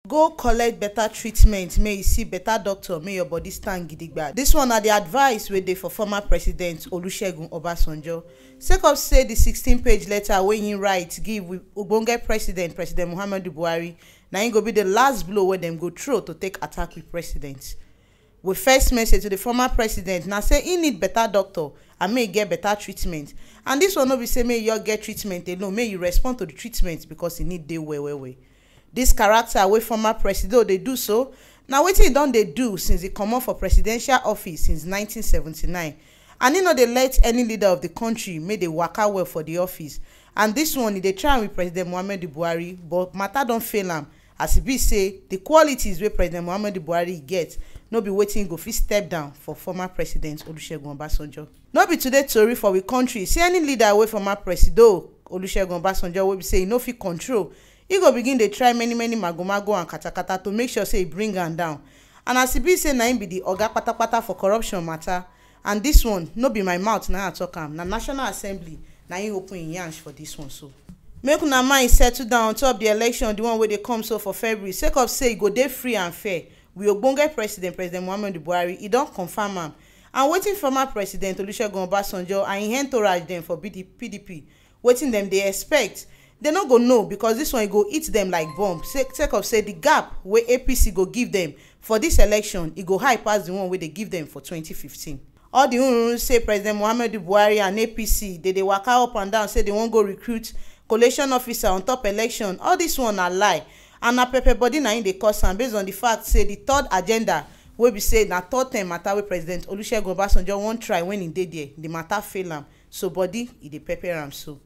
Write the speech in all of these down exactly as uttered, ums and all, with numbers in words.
Go collect better treatment, may you see better doctor, may your body stand gidigba. This one na the advice wey dey for former President Olusegun Obasanjo. Sake of say the sixteen page letter wey he write give with ogbonge President, President Muhammadu Buhari, na im go be the last blow wey dem go throw to take attack with President. We first message to the former president na say he need better doctor and may he get better treatment. And this one no be say may you get treatment alone, may you respond to the treatment because he need dey well well well. This character wey former presido dey do so na wetin he don dey do since he comot for presidential office since nineteen seventy-nine, and he no dey let any leader of the country make dey waka well for the office. And this one he dey try am with President Muhammadu Buhari, but matter don fail am, as e be say the qualities wey President Muhammadu Buhari get no be wetin go fit step down for former President Olusegun Obasanjo. No be today tori for we country say any leader wey former presido Olusegun Obasanjo wey be say e no fit control, e go begin dey try many many magomago and katakata to make sure say e bring am down. And as e be say na im be the oga patapata for corruption matter, and this one no be my mouth na I talk am, na National Assembly na im open im yansh for this one so. Make una mind settle down on top the election, the one wey dey come so for February, sake of say e go dey free and fair. We ogbonge president, President Muhammadu Buhari, e don confirm am. And wetin former President Olusegun Obasanjo and im entourage dem for B D P, P D P, wetin dem dey expect, dem no go know, because this one e go hit dem like bomb, sake sake of say the gap wey A P C go give dem for this election, e go high pass the one wey dey give dem for twenty fifteen. All the ururu say President Muhammadu Buhari and A P C dey dey waka up and down say they wan go recruit collation officer on top election, all this one na lie, and na pepper body na im dey cause am, based on the fact say the third agenda wey be say na third term matter wey President Olusegun Obasanjo wan try when he dey there, the matter fail am, so body e dey pepper am so.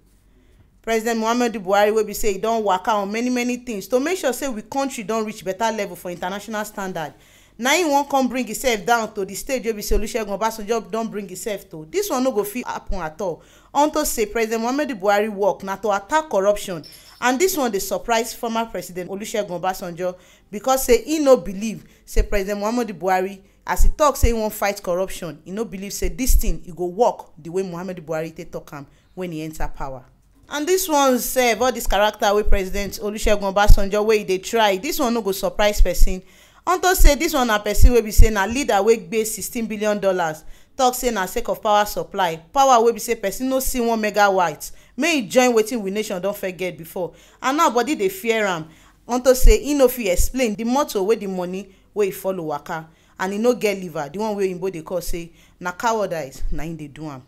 President Muhammadu Buhari wey be say e don waka on many many things to make sure say we country don reach better level for international standard, na im wan come bring himself down to the stage wey be say Olusegun Obasanjo don bring himself to. This one no go fit happen at all, unto say President Muhammadu Buhari work na to attack corruption, and this one dey surprise former President Olusegun Obasanjo, because say he no believe say President Muhammadu Buhari, as he talk say he wan fight corruption, he no believe say this thing e go work the way Muhammadu Buhari take talk am when he enter power. And this one sef, all this character wey President Olusegun Obasanjo wey e dey try, this one no go surprise person, unto say this one na person wey be say na leader wey gbé sixteen billion dollars, talk say na sake of power supply, power wey be say person no see one megawatt, may e join wetin we nation don first get before, and now body dey fear am, unto say e no fit explain the motor wey the money wey e follow waka, and e no get liver, the one wey oyinbo dey call say na cowardice na im dey do am.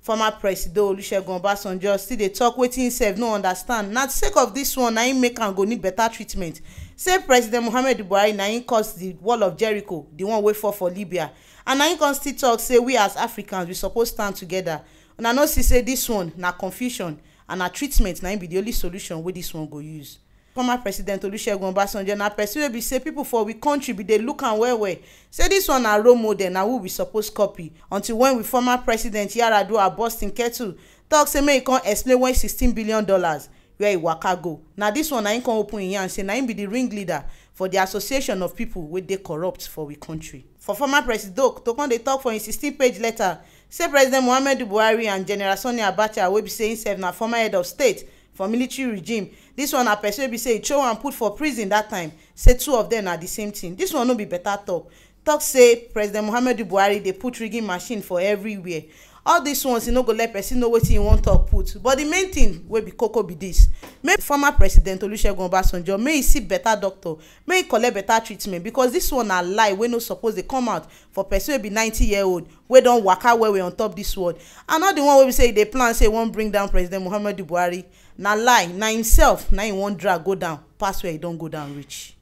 Former Presido Olusegun Obasanjo still dey talk wetin himself no understand. Na sake of this one na im make am go need better treatment. Say President Muhammadu Buhari na im cause the wall of Jericho, the one wey fall for Libya. And na im come still talk say we as Africans, we suppose stand together. Una no see say this one na confusion, and na treatment na im be the only solution wey this one go use. Former President Olusegun Obasanjo na person wey be say people for we country be dey look am well well. Say this one na role model, na who we suppose copy. Until when we former President Yar'Adua burst im kettle, talk say make e come explain when sixteen billion dollars where e waka go. Na this one na im come open im yarn say na im be the ringleader for the association of people wey dey corrupt for we country. For former Presido to come dey talk for im sixteen page letter, say President Muhammadu Buhari and General Sani Abacha, wey be say himself na former head of state for military regime, this one na person wey be say e throw am put for prison that time, say two of them na the same thing. This one no be better talk. Talk say President Muhammadu Buhari dey put rigging machine for everywhere. All these ones, e no go let person know wetin e wan talk put. But the main thing wey be koko be this: make former President Olusegun Obasanjo, make e see better doctor, make e collect better treatment, because this one na lie wey no suppose dey come out for person wey be ninety year old, wey don waka well well on top this world. And not the one wey be say e dey plan say e wan bring down President Muhammadu Buhari. Na lie, na himself na im wan drag go down pass where e don go down reach.